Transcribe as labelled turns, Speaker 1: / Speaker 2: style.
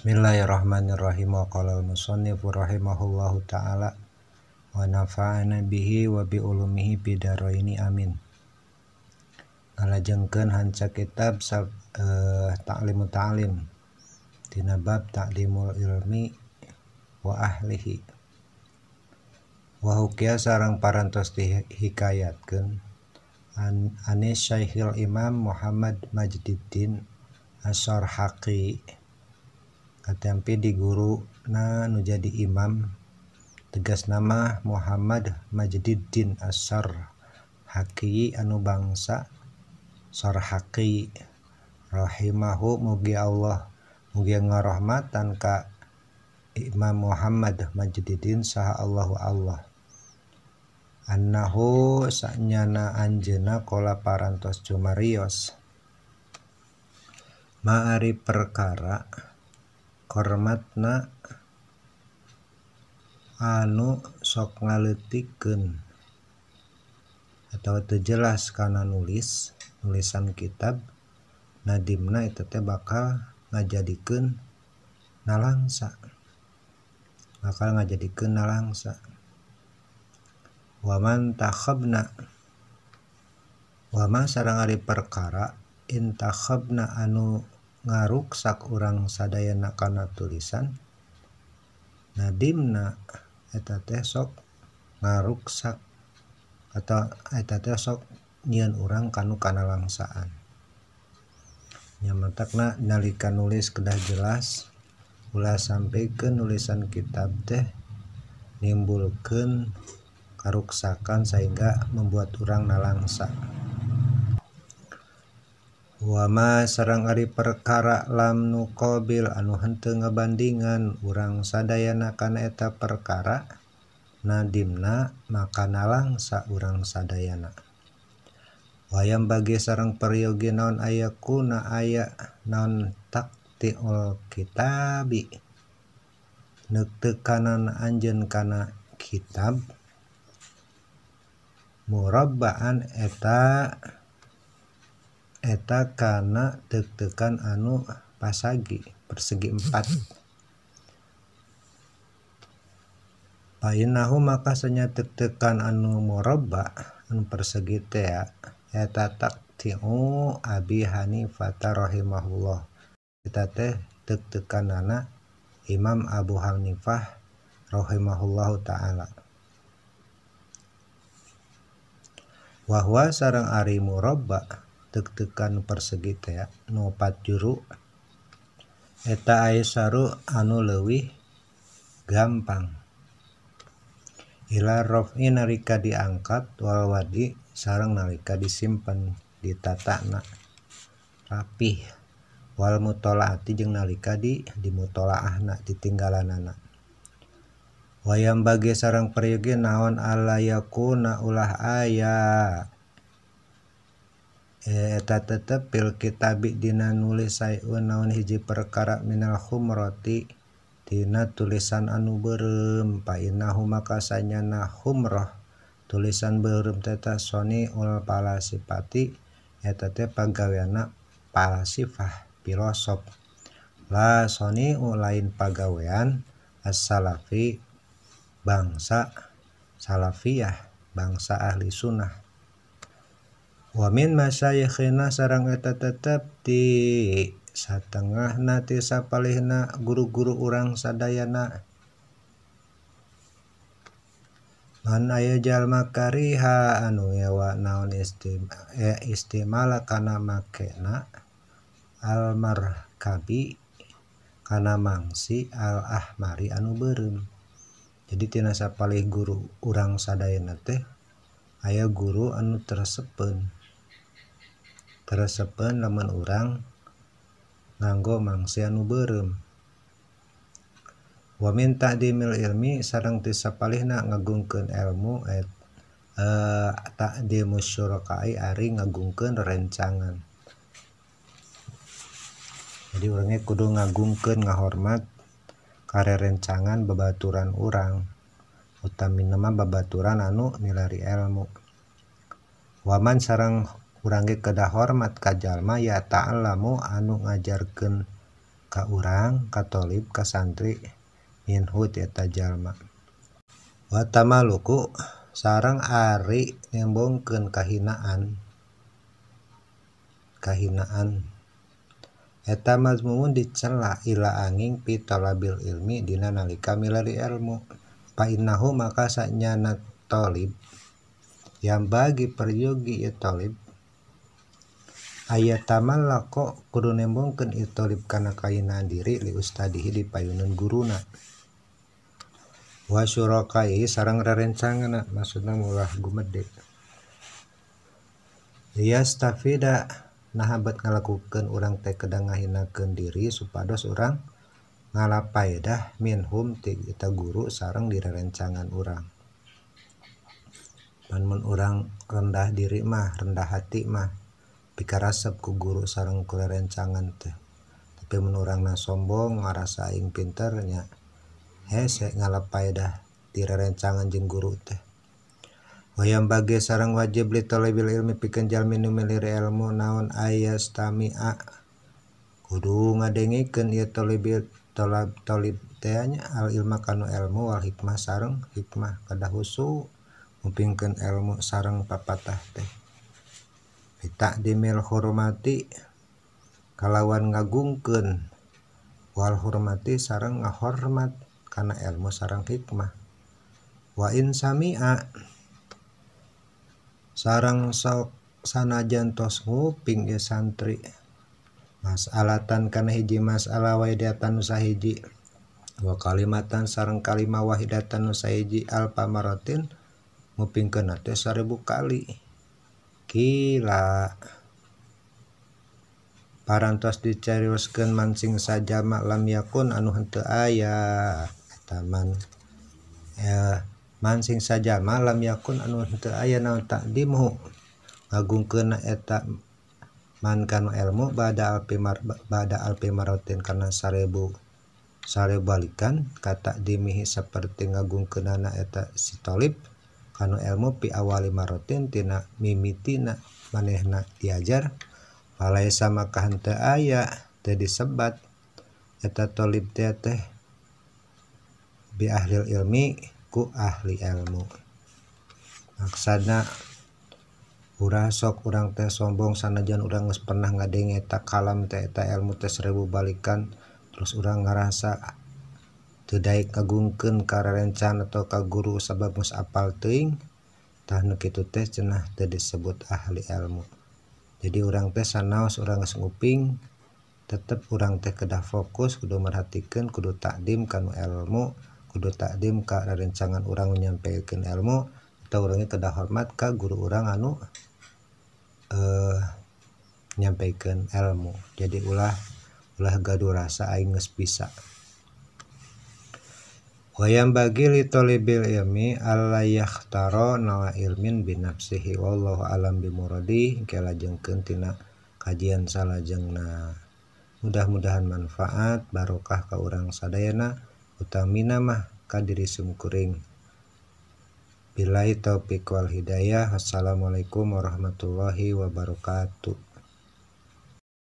Speaker 1: Bismillahirrahmanirrahim. Wa qala al-musannif rahimahullahu ta'ala wa nafa'ana bihi wa bi ulumihi bidaraini amin. Ngalajengkeun hanca kitab Ta'limu Ta'lim dina bab ta'limul ilmi wa ahlihi. Wa hukiya sareng parantos dihikayatkeun anis Syekhil Imam Muhammad Majdiddin As-Sarhaqi katempi di guru na nu jadi imam tegas nama Muhammad Majdiddin As-Sarhaqi anu bangsa Sarhaqi rahimahu mugi Allah mugi ngarahmatan ka Imam Muhammad Majdiddin saha Allahu Allah annahu sanyana anjeuna kola parantos cumarios ma'ari perkara kormatna anu sok ngaleutikeun atau teu jelas kana nulis nulisan kitab nadimna eta teh bakal ngajadikeun nalangsa waman takhabna wama sareng ari perkara intakhabna anu ngaruksak urang sadayana kana tulisan nadimna eta teh sok ngaruksak atau eta teh sok nyieun urang kanu kana langsaan. Nya matakna nalika nulis kedah jelas ulah sampikeun nulisan kitab teh nimbulkeun karuksakan sehingga membuat urang nalangsa. Wama sareng ari perkara lam nuqabil anu henteu ngabandingan urang sadayana kana eta perkara nadimna maka nalangsa urang sadayana. Wayam bagi sareng peryogi naon aya kuna aya naon taktiul kitabi neukteukanan anjeun kana kitab murabbaan eta eta kana teuk-teukan anu pasagi persegi empat. Painahu maka sanya teuk-teukan anu murabba anu persegi teh eta taktiu Abi Hanifah rahimahullah eta teh teuk-teukanana Imam Abu Hanifah rahimahullahu taala. Wa huwa sareng ari murabba teuk-teukan persegi teh nu opat juru eta aisaru anu leuwih gampang ila raf'i nalika diangkat wal wadi sareng nalika disimpen ditatana rapih wal mutolaati jeung nalika di dimutolaahna ditinggalanana. Wayam bagi sareng peryogi naon alla yakuna ulah aya eta tetep fil kitabi dina nulis sayun naon hiji perkara minal khumrati dina tulisan anu beureum fa innahu maka sanyana khumrah tulisan beureum teh soniul falasifati eta teh pagaweanna falasifah filosof la soniu lain pagawean as-salafi bangsa salafiyah bangsa ahli sunnah. Wa min masyayikhina sareng eta tetep di satengahna ti sapalihna guru-guru urang sadayana man aya jalma kariha anu ngewa naon istimala kana makena almarkabi kana mangsi al ahmari anu beureum. Jadi tina sapalih guru urang sadayana teh aya guru anu tersepeun lamun urang nganggo mangsi anu beureum. Wa min ta'dimil ilmi sareng ti sapalihna ngagungkeun ilmu ta'dimus syuraka'i ari ngagungkeun rencangan. Jadi urangnya kudu ngagungkeun ngahormat karerencangan babaturan urang utamina mah babaturan anu milari ilmu. Waman sareng urang ge kedah hormat ka jalma ya ta'allamu anu ngajarkeun Ka urang ka thalib ka santri minhu ti eta jalma. Wa tamaluku sareng ari nembongkeun kahinaan kahinaan eta mazmumun dicela ila angin fi talabil ilmi dina nalika milari ilmu. Fa innahu maka sanyana thalib yang bagi peryogi ieu thalib aya tamallaqo kudu nembongkeun ieu thalib kana kahinaan diri li ustadihi di payuneun guruna wa syurakai sareng rerencanganna maksudna mulah gumede liyastafida naha bet ngalakukeun urang teh kedah ngahinakeun diri supados urang ngalapaedah minhum ti eta guru sareng direrencangan urang. Pan mun urang rendah diri mah rendah hati mah pikarasep ku guru sareng ku rerencangan teh. Tapi mun urangna sombong ngarasa aing pinter nya hese ngalapaedah ti rerencangan jeung guru teh. Wayam bagi sareng wajib li talabil ilmi pikeun jalmi nu milih ilmu naon ayastami'a kudu ngadengikeun ieu talibil talab talib teh nya al ilma kanu ilmu wal hikmah sareng hikmah kedah husu ngupingkeun ilmu sareng papatah teh. Bitaqdimil hurmati kalawan ngagungkeun wal hurmati sareng ngahormat kana ilmu sareng hikmah. Wa in sami'a sareng sok sanajan tos nguping ieu santri mas'alatan kana hiji masalah wahidatan nu sahiji wa kalimatan sareng kalimah wahidatan nu sahiji alfa maratin ngupingkeun teh 1000 kali. Kila parantos dicarioskeun mancing sajama lam yakun anu henteu aya eta man mancing sajama lam yakun anu henteu aya naon takdimu ngagungkeun eta man kanu ilmu bada alfi maratin kana 1000 balikan kata dimihi saperti ngagungkeunana eta si thalib kanu ilmu pi awali marotin tina mimitina manehna diajar falaisa maka henteu aya teu disebat eta thalib teh teh bi ahlil ilmi ku ahli ilmu. Maksudna urang sok urang teh sombong sanajan urang geus pernah ngadenge eta kalam teh eta ilmu teh 1000 balikan terus urang ngarasa teu daek ngagungkeun ka rerencan atau ka guru sabab geus apal teuing tah nu kitu teh cenah teu disebut ahli ilmu. Jadi urang teh sanaos urang geus nguping tetep urang teh kedah fokus kudu merhatikeun kudu takdim kanu ilmu kudu takdim ka rerencangan urang nyampaikan ilmu atau urangnya kedah hormat ka guru urang anu nyampaikan ilmu. Jadi ulah gaduh rasa aing geus bisa. Wayam bagi li talibil ilmi alla yakhtara nawa ilmin binafsihi wallahu alam bimuradi. Kelajengkeun tina kajian salajengna. Mudah-mudahan manfaat barokah ka urang sadayana utamina mah ka diri simkuring. Billahi taufik wal hidayah. Wassalamualaikum warahmatullahi wabarakatuh.